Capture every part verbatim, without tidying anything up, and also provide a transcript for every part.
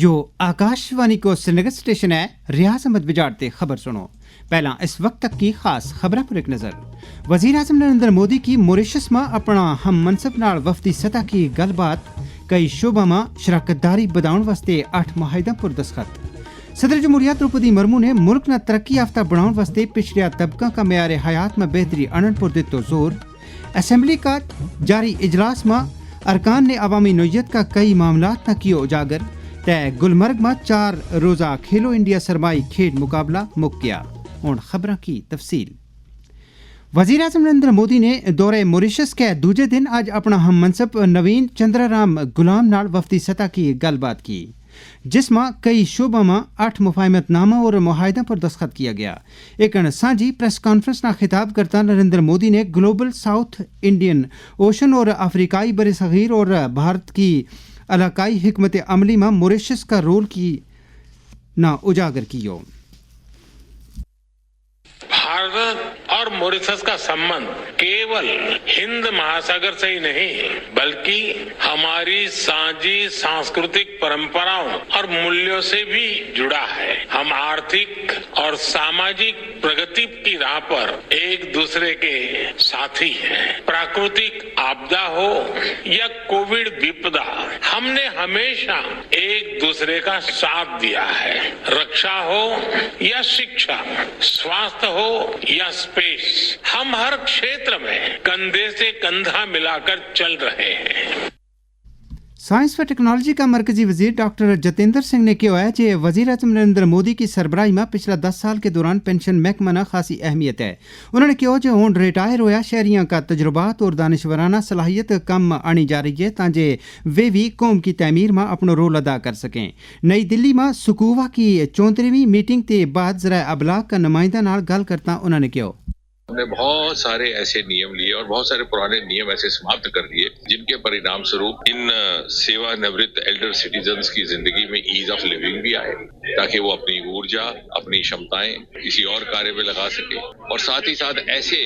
یوہ آکاشوانی کو سرینگر سٹیشن ہے۔ ریاض احمد بجاڑ تے خبر سنو۔ پہلاں اس وقت تک کی خاص خبراں پر ایک نظر۔ وزیر اعظم نریندر مودی کی موریشس ما اپنا ہم منصب نال وفدی سطح کی گل بات، کئی شعبہ ما شراکت داری بدھاؤن واسطے اٹھ معاہدہ پر دستخط۔ صدر جمہوریہ دروپدی مرمو نے ملک نا ترقی یافتہ بناؤن واسطے پچھڑیا طبقہ کا معیار حیات ما بہتری آنن پر دیتو زور۔ اسمبلی کا جاری اجلاس ما ارکان نے عوامی نوعیت کا کئی معاملات نا کیو اجاگر۔ تے گلمرگ ما چار روزہ کھیلو انڈیا سرمائی کھیڈ مقابلہ مک گیا۔ ہن خبراں کی تفصیل۔ وزیر اعظم نریندر مودی نے دورہ موریشس کے دوجے دن اج اپنا ہم منصب نوین چندرا رام گلام نال وفدی سطح کی گل بات کی، جس ما کئی شعبہ ما اٹھ مفاہمت نامہ اور معاہدہ پر دستخط کیا گیا۔ ایک سانجھی پریس کانفرنس نا خطاب کرتا نریندر مودی نے گلوبل ساؤتھ انڈین اوشن اور افریقائی برصغیر اور بھارت کی علاقائی حکمت عملی ما موریشس کا رول کی نا اجاگر کیو۔ بھارت اور موریشس کا سمبند کیول ہند مہاساگر سے ہی نہیں، بلکہ ہماری سانجھی سانسکرتک پرمپراؤں اور مولیوں سے بھی جڑا ہے۔ ہم آرتھک اور ساماجک پرگتی کی راہ پر ایک دوسرے کے ساتھی ہیں۔ پراکرتک آپدا ہو یا کووڈ وپدا، ہم نے ہمیشہ ایک دوسرے کا ساتھ دیا ہے۔ رکشا ہو یا شکشا، سواستھ ہو یا اسپیس، ہم ہر چھیتر میں کندھے سے کندھا ملا کر چل رہے ہیں۔ سائنس و ٹیکنالوجی کا مرکزی وزیر ڈاکٹر جتیندر سنگھ نے کہیو ہے جے وزیر اعظم نریندر مودی کی سربراہی ما پچھلا دس سال کے دوران پینشن محکمہ نا خاصی اہمیت ہے۔ انہوں نے کہیو جے ہون ریٹائر ہویا شہریاں کا تجربات اور دانشورانہ صلاحیت کم آنی جا رہی ہے تاں جے ویہ وی قوم کی تعمیر ما اپنو رول ادا کر سکیں۔ نئی دلی ما سکووا کی چوندریویں میٹنگ تے بعد ذرائع ابلاغ کا نمائندہ نال گل کرتا انہوں نے کہیو۔ ہم نے بہت سارے ایسے نیم لیے اور بہت سارے پرانے نیم ایسے سماپت کر دیے، جن کے پرینام سوروپ ان سیوا نورت ایلڈر سٹیزنز کی زندگی میں ایز آف لیونگ بھی آئے، تاکہ وہ اپنی اورجا، اپنی شمتائیں کسی اور کاریہ میں لگا سکے۔ اور ساتھ ہی ساتھ ایسے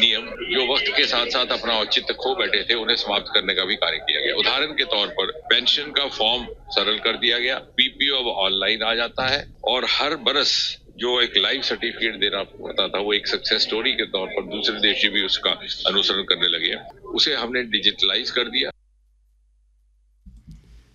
نیم جو وقت کے ساتھ ساتھ اپنا اوچت کھو بیٹھے تھے، انہیں سماپت کرنے کا بھی کاریہ کیا گیا۔ ادھارن کے طور پر پینشن کا فارم سرل کر دیا گیا، پی پی او اب آن لائن آ جاتا ہے، اور ہر برس جو ایک لائف سرٹیفکیٹ دینا پڑتا تھا، وہ ایک سکسیس سٹوری کے طور پر دوسرے دیش بھی اس کا انوسرن کرنے لگے ہیں۔ اسے ہم نے ڈیجیٹلائز کر دیا۔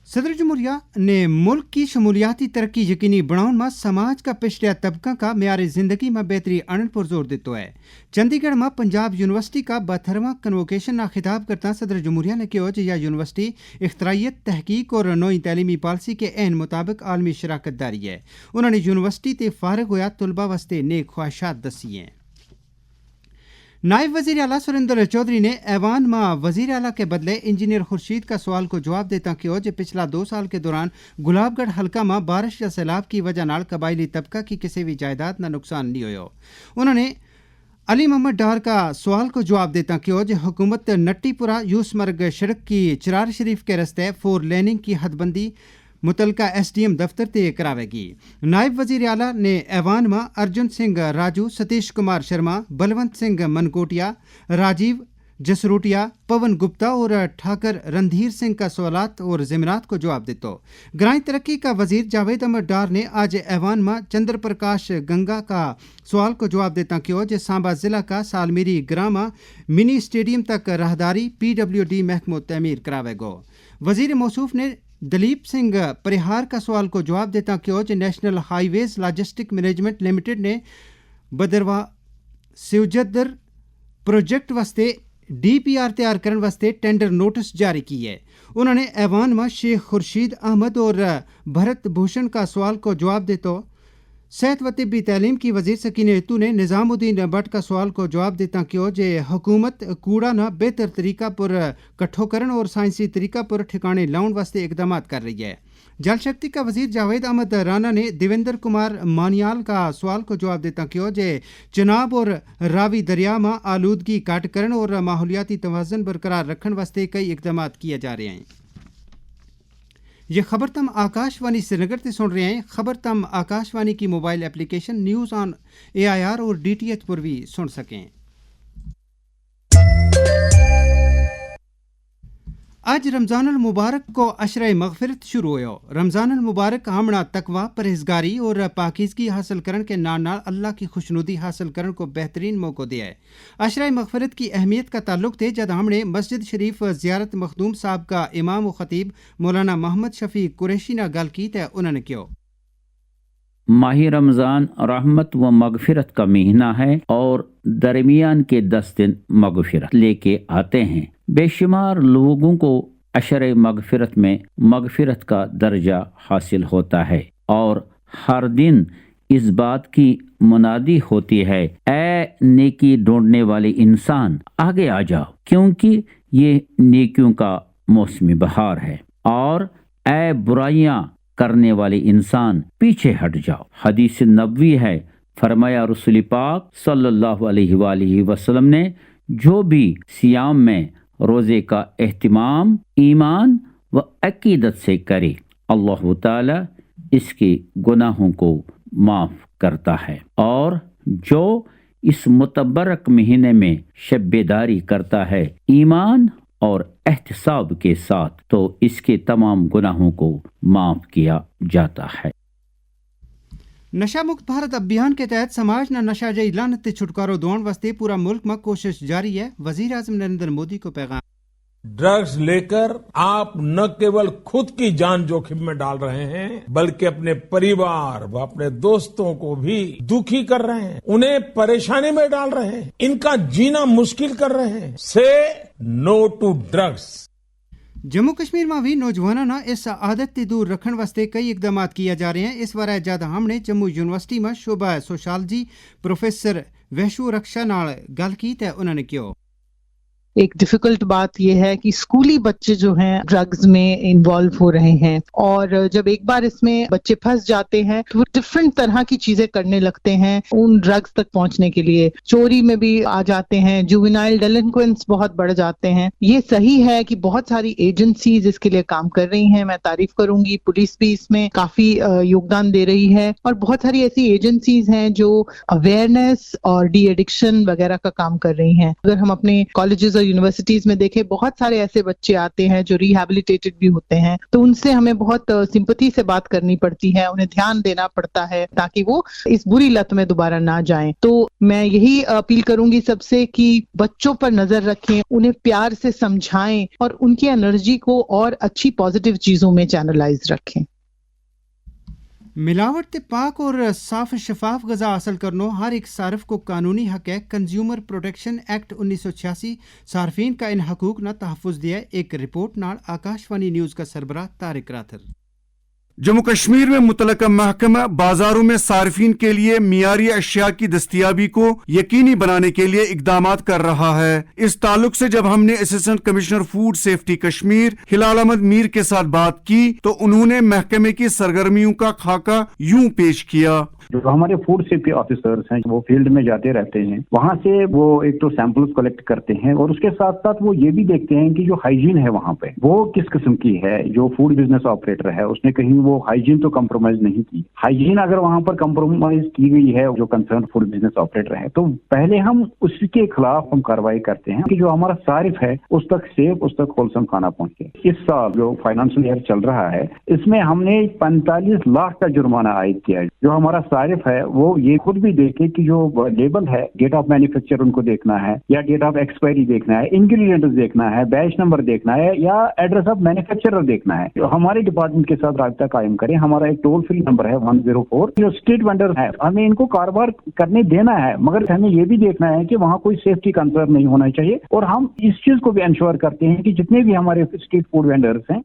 صدر جمہوریہ نے ملک کی شمولیاتی ترقی یقینی بناؤن ما سماج کا پچھڑیا طبقہ کا معیار زندگی ما بہتری آنن پر زور دیتو ہے۔ چندی گڑھ ما پنجاب یونیورسٹی کا بہترواں کنووکیشن نا خطاب کرتا صدر جمہوریہ نے کہیو جے یا یونیورسٹی اختراعیت، تحقیق اور نوئی تعلیمی پالیسی کے عین مطابق عالمی شراکت داری ہے۔ انہوں نے یونیورسٹی تے فارغ ہویا طلبہ واسطے نیک خواہشات دسی ہیں۔ نائب وزیر اعلیٰ سریندر چوہدری نے ایوان ما وزیر اعلیٰ کے بدلے انجینئر خورشید کا سوال کو جواب دیتا کہیو جے پچھلا دو سال کے دوران گلاب گڑھ حلقہ ما بارش یا سیلاب کی وجہ نال قبائلی طبقہ کی کسے وی جائیداد نا نقصان نہیں ہویو۔ انہوں نے علی محمد ڈار کا سوال کو جواب دیتا کہیو جے حکومت نٹی پورا یوس مرگ سڑک کی چرار شریف کے رستے فور لیننگ کی حد بندی متعلقہ ایس ڈی ایم دفتر تے کراوے گی۔ نائب وزیر اعلیٰ نے ایوان ما ارجن سنگھ راجو، ستیش کمار شرما، بلونت سنگھ منکوٹیا، راجیو جسروٹیا، پون گپتا اور ٹھاکر رندھیر سنگھ کا سوالات اور ضمنات کو جواب دیتو۔ گرائیں ترقی کا وزیر جاوید احمد ڈار نے آج ایوان ما چندر پرکاش گنگا کا سوال کو جواب دیتا کہیو جے سانبا ضلع کا سالمیری گراں ما منی اسٹیڈیم تک راہداری پی ڈبلیو ڈی محکمو تعمیر کراوے گو۔ وزیر موصوف نے دلیپ سنگھ پریہار کا سوال کو جواب دیتا کہیو جے نیشنل ہائی ویز لاجسٹک مینجمنٹ لمیٹڈ نے بدروا سیوجدر پروجیکٹ واسطے ڈی پی آر تیار کرن واسطے ٹینڈر نوٹس جاری کی ہے۔ انہوں نے ایوان ما شیخ خورشید احمد اور بھرت بھوشن کا سوال کو جواب دیتو صحت و طبی تعلیم کی وزیر سکینہ اتو نے نظام الدین بٹ کا سوال کو جواب دیتا کہیو جے حکومت کوڑا نا بہتر طریقہ پر کٹھو کرن اور سائنسی طریقہ پر ٹھکانے لاؤن واسطے اقدامات کر رہی ہے۔ جل شکتی کا وزیر جاوید احمد رانا نے دیویندر کمار مانیال کا سوال کو جواب دیتا کہیو جے چناب اور راوی دریا ما آلودگی کٹ کرن اور ماحولیاتی توازن برقرار رکھن واسطے کئی اقدامات کیا جا رہے ہیں۔ یہ خبر تم آکاشوانی سرینگر تے سن رہے ہیں۔ خبر تم آکاشوانی کی موبائل ایپلیکیشن نیوز آن اے آئی آر اور ڈی ٹی ایچ پر بھی سن سکیں۔ اج رمضان المبارک کو عشرہ مغفرت شروع ہویو۔ رمضان المبارک ہمنا تقوی، پرہیزگاری اور پاکیزگی حاصل کرن کے نال نال اللہ کی خوشنودی حاصل کرن کو بہترین موقع دیا ہے۔ عشرہ مغفرت کی اہمیت کا تعلق تھے جد ہمنے مسجد شریف زیارت مخدوم صاحب کا امام و خطیب مولانا محمد شفیع قریشی نا گل کی تے انہوں نے کہیو۔ ماہ رمضان رحمت و مغفرت کا مہینہ ہے اور درمیان کے دس دن مغفرت لے کے آتے ہیں۔ بے شمار لوگوں کو عشر مغفرت میں مغفرت کا درجہ حاصل ہوتا ہے اور ہر دن اس بات کی منادی ہوتی ہے، اے نیکی ڈھونڈنے والے انسان، آگے آ جاؤ، کیونکہ یہ نیکیوں کا موسم بہار ہے، اور اے برائیاں کرنے والے انسان، پیچھے ہٹ جاؤ۔ حدیث نبوی ہے، فرمایا رسول پاک صلی اللہ علیہ وآلہ وسلم نے، جو بھی صیام میں روزے کا اہتمام ایمان و عقیدت سے کرے، اللہ تعالی اس کے گناہوں کو معاف کرتا ہے، اور جو اس متبرک مہینے میں شب بیداری کرتا ہے ایمان اور احتساب کے ساتھ، تو اس کے تمام گناہوں کو معاف کیا جاتا ہے۔ نشہ مکت بھارت ابھیان کے تحت سماج نا نشہ جئی لعنت تے چھٹکارو دون واسطے پورا ملک ما کوشش جاری ہے، وزیر اعظم نریندر مودی کو پیغام۔ ڈرگز لے کر آپ نہ کیول خود کی جان جوکھم میں ڈال رہے ہیں، بلکہ اپنے پریوار و اپنے دوستوں کو بھی دکھی کر رہے ہیں، انہیں پریشانی میں ڈال رہے ہیں، ان کا جینا مشکل کر رہے ہیں۔ سے نو ٹو ڈرگز۔ جموں کشمیر ما وی نوجواناں نا اس عادت تے دور رکھن واسطے کئی اقدامات کیا جا رہے ہیں۔ اس بارے جد ہم نے جموں یونیورسٹی ما شعبہ سوشالوجی پروفیسر ویشو رکشا نال گل کی تے انہوں نے کہیو۔ ایک ڈیفیکلٹ بات یہ ہے کہ اسکولی بچے جو ہیں ڈرگز میں انوالو ہو رہے ہیں، اور جب ایک بار اس میں بچے پھنس جاتے ہیں تو وہ ڈفرنٹ طرح کی چیزیں کرنے لگتے ہیں ان ڈرگز تک پہنچنے کے لیے۔ چوری میں بھی آ جاتے ہیں، جوینائل ڈیلنکوئنٹس بہت بڑھ جاتے ہیں۔ یہ صحیح ہے کہ بہت ساری ایجنسیز اس کے لیے کام کر رہی ہیں، میں تعریف کروں گی، پولیس بھی اس میں کافی یوگدان دے رہی ہے، اور بہت ساری ایسی ایجنسیز ہیں جو اویئرنس اور ڈی ایڈکشن وغیرہ کا کام کر رہی ہیں۔ اگر ہم اپنے کالجز اور یونیورسٹیز میں دیکھیں، بہت سارے ایسے بچے آتے ہیں جو ریہیبلیٹیٹڈ بھی ہوتے ہیں، تو ان سے ہمیں بہت سمپتھی سے بات کرنی پڑتی ہے، انہیں دھیان دینا پڑتا ہے تاکہ وہ اس بری لت میں دوبارہ نہ جائیں۔ تو میں یہی اپیل کروں گی سب سے کہ بچوں پر نظر رکھیں، انہیں پیار سے سمجھائیں اور ان کی انرجی کو اور اچھی پازیٹیو چیزوں میں چینلائز رکھیں۔ ملاوٹ تے پاک اور صاف شفاف غذا حاصل کرنو ہر ایک صارف کو قانونی حق ہے۔ کنزیومر پروٹیکشن ایکٹ انیس سو چھیاسی صارفین کا ان حقوق نا تحفظ دیا ہے۔ ایک رپورٹ نال آکاشوانی نیوز کا سربراہ طارق راتھر۔ جموں کشمیر میں متعلقہ محکمہ بازاروں میں صارفین کے لیے معیاری اشیاء کی دستیابی کو یقینی بنانے کے لیے اقدامات کر رہا ہے۔ اس تعلق سے جب ہم نے اسسٹنٹ کمشنر فوڈ سیفٹی کشمیر ہلال احمد میر کے ساتھ بات کی تو انہوں نے محکمے کی سرگرمیوں کا خاکہ یوں پیش کیا۔ جو ہمارے فوڈ سیفٹی آفیسرز ہیں، وہ فیلڈ میں جاتے رہتے ہیں، وہاں سے وہ ایک تو سیمپلز کلیکٹ کرتے ہیں اور اس کے ساتھ ساتھ وہ یہ بھی دیکھتے ہیں کہ جو ہائیجین ہے وہاں پہ، وہ کس قسم کی ہے۔ جو فوڈ بزنس آپریٹر ہے، اس نے کہیں وہ ہائیجین تو کمپرومائز نہیں کی۔ ہائیجین اگر وہاں پر کمپرومائز کی گئی ہے، جو کنسرن فوڈ بزنس آپریٹر ہے، تو پہلے ہم اس کے خلاف ہم کارروائی کرتے ہیں کہ جو ہمارا صارف ہے، اس تک سیف، اس تک ہولسم کھانا پہنچے۔ اس سال جو فنانشل ایئر چل رہا ہے، اس میں ہم نے پینتالیس لاکھ کا جرمانہ عائد کیا ہے۔ جو ہمارا صارف ہے، وہ یہ خود بھی دیکھے کہ جو لیبل ہے، ڈیٹ آف مینوفیکچر ان کو دیکھنا ہے یا ڈیٹ آف ایکسپائری دیکھنا ہے، انگریڈینٹس دیکھنا ہے، بیچ نمبر دیکھنا ہے یا ایڈریس آف مینوفیکچرر دیکھنا ہے۔ جو ہمارے ڈپارٹمنٹ کے ساتھ رابطہ قائم کریں، ہمارا ایک ٹول فری نمبر ہے ون زیرو فور۔ جو اسٹریٹ وینڈر ہیں، ہمیں ان کو کاروبار کرنے دینا ہے، مگر ہمیں یہ بھی دیکھنا ہے کہ وہاں کوئی سیفٹی کنسرن نہیں ہونا چاہیے۔ اور ہم اس چیز کو بھی انشور کرتے ہیں کہ جتنے بھی ہمارے اسٹریٹ فوڈ وینڈرز ہیں،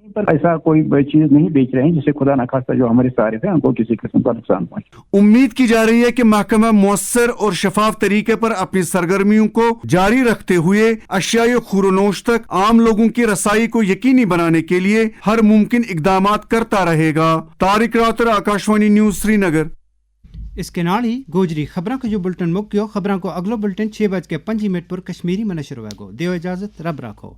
پر ایسا کوئی چیز نہیں بیچ رہے ہیں جسے خدا نخواستہ جو ہمارے صارف ہیں ان کو کسی قسم کا نقصان پہنچے۔ امید کی جا رہی ہے کہ محکمہ مؤثر اور شفاف طریقے پر اپنی سرگرمیوں کو جاری رکھتے ہوئے اشیاء خور و نوش تک عام لوگوں کی رسائی کو یقینی بنانے کے لیے ہر ممکن اقدامات کرتا رہے گا۔ طارق راتر، آکاشوانی نیوز، سری نگر۔ اس کے نال ہی گوجری خبراں کا یوہ بلٹن مک گیو۔ خبراں کو اگلو بلٹن چھ بج کے پنجی منٹ پر کشمیری ما نشر ہوئے گو۔ دیو اجازت، رب راکھو۔